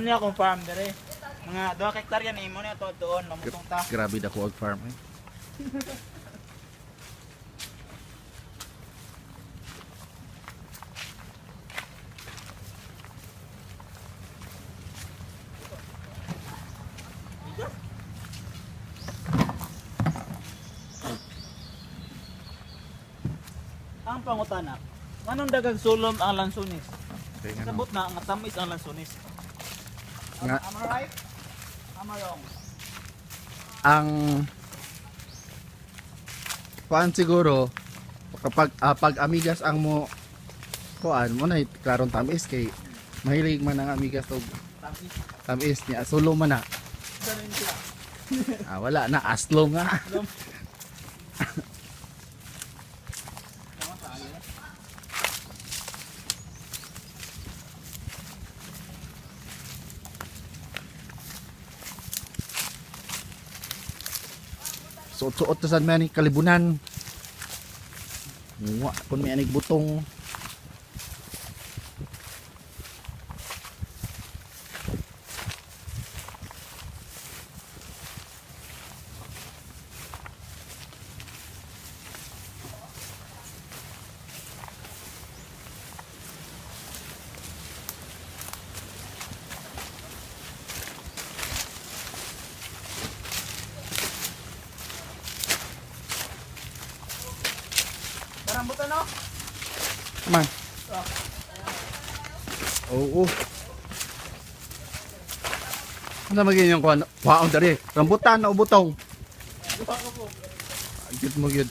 Ano akong farm dire? Mga 2 hektarya ni imo na to doon mamutong ta. Grabe dako og farm eh. Ang pangutana, nganong dagang sulom ang lansunis? Kaya nga, no. Sabot na nga tamis ang lansunis. Nga. Am I right? Am I wrong? Ang kuan siguro kapag pag amigas ang mo kuan mo na klarong tamis kay mahilig man ang amigas og Tamis. tamis niya sulo man na. Ganun siya. Ah, wala na aslo nga. Tama sa ayo. Suot-suot ta sad man ni kalibunan. Wa kun may anig butong. Karambutan no? Man. Oo. Ano magiging yung kuan? Waon dari. Rambutan na ubutong. Duha ko po. Gyud mo gyud.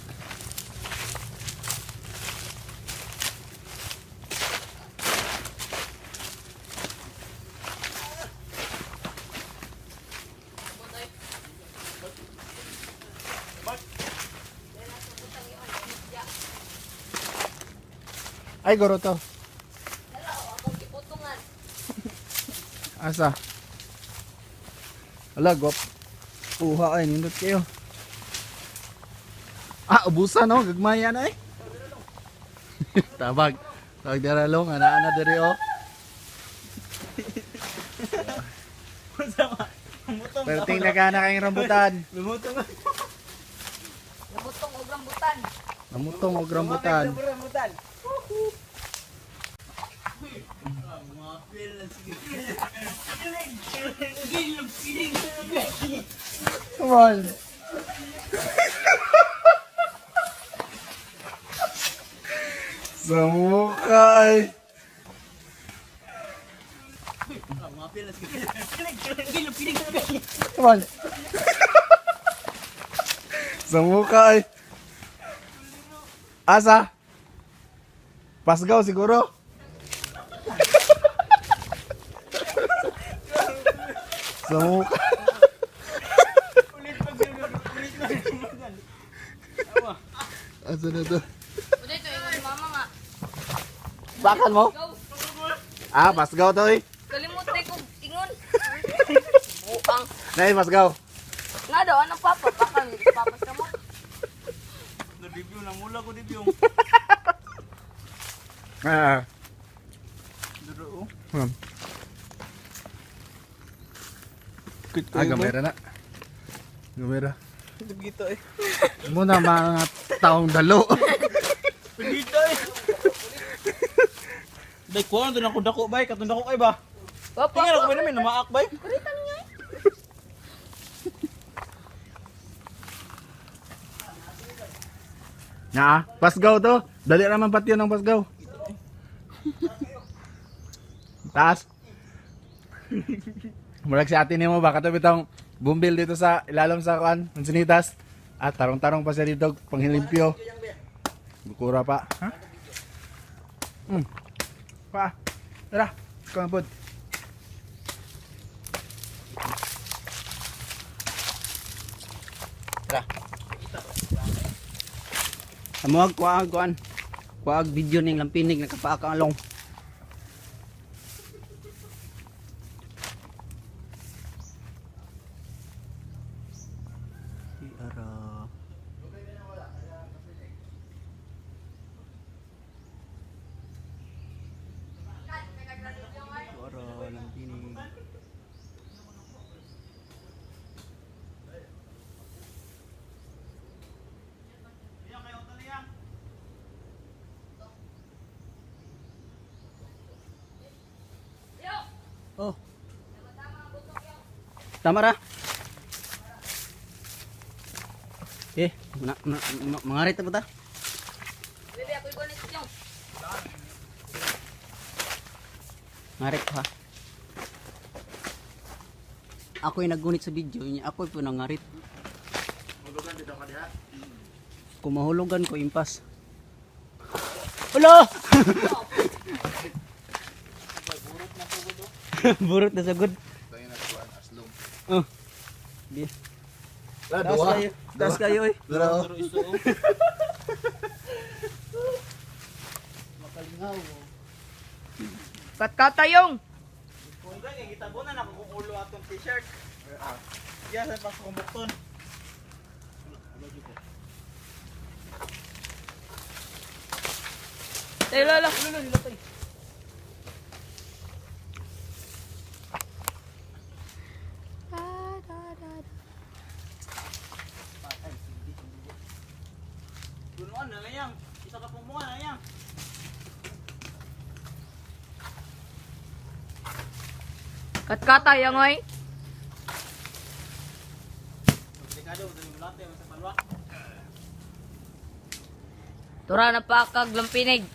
Ay, goro to. Dala o akong giputungan. Asa? Ala, gop. Uha ay, nindot kayo. Ah, ubusan no, gagmaya na eh. Tabag. Tabag dara long, ana-ana diri oh. Sama. Lumutong. Perting nagana kayong rambutan. Lumutong. Lamutong og rambutan. Namutong og rambutan. Rambutan. Come on. Sa mukha ay. Come on. Sa mukha ay. Asa? Pasgaw siguro. Sa mukha. Ulit pag ulit na. Asa na to? Uday to ingon mama nga. Bakal mo? Go. Ah, pasgaw to eh. Kalimot na ko ingon. Buang. Nay, pasgaw. Nga daw anong papa pakan papas ka mo. Review lang mula ko review. Ah. Duro. Hmm. Kit Ah, gamera na. Gamera. Dito eh. Muna mga taong dalo. Dito eh. Day kuan doon ako dako bay, katong dako kay ba. Papa. Tingnan ako ba namin namaak bay. Kuritan niya. eh. Na, pasgaw to. Dali raman pati yun ang pasgaw. Taas. Murag si ate nimo ba katabi tong bumbil dito sa ilalom sa kuan, Mansinitas. At tarong-tarong pa siya dito panghilimpyo. Bukura pa. Ha? Pa. Tara, ikaw ang pod. Amuag kuag kuan. Kuag video ning lampinig nakapaaka ang along. Ara. Ara lampinig. Oh. Tama ra. Eh, na, na, na, mangarit na ba ta? Bebe, ako'y gunit yung. Mangarit ko ha. Ako'y naggunit sa video niya, ako'y po nangarit. Hulugan dito ka diha. Kung mahulugan ko, impas. Ulo! Burot na sagod. Tayo na kuan aslong. Oh. Di. La Taas kayo. Taas kayo eh. Dara. oh. Katkatayong. Kung gani gitabunan ako kung ulo atong t-shirt. Diya sa pagkumbukton. Tayo lala. Punuan na lang yang. Isa ka pumuan na yang. Katkatayang oy. Delikado dali mo latte sa palwa. Tura na pa kag lampinig.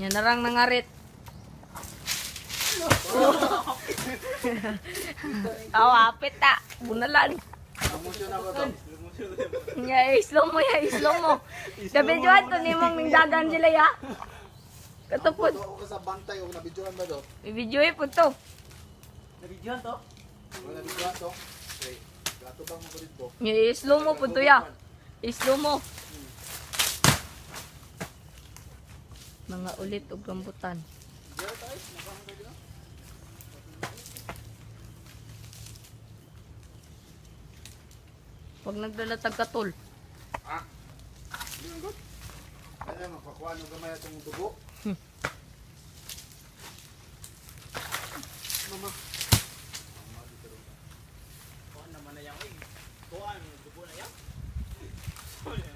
Yan narang nangarit. Aw, apit ta. Bunalan. Promotion ako to. Ya, slow mo ya, slow mo. Kabidyoan to nimong ningdagan sila ya. Katupod. Ako ka sa bantay og nabidyohan ba do? Ibidyo eh, po to. Nabidyohan to. Wala nabidyohan to. Okay. Gato bang mo ko dito? Ya, slow mo po to ya. Slow mo. Mga ulit og rambutan. Pag nagdalatag ka tol. Ano magpakuha og gamay atong dugo? Kuan naman na yang oy. Kuan dugo na yang.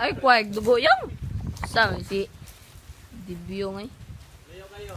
Ay, kwag dugo yang. Sa si Dibyo ngay. Layo kayo.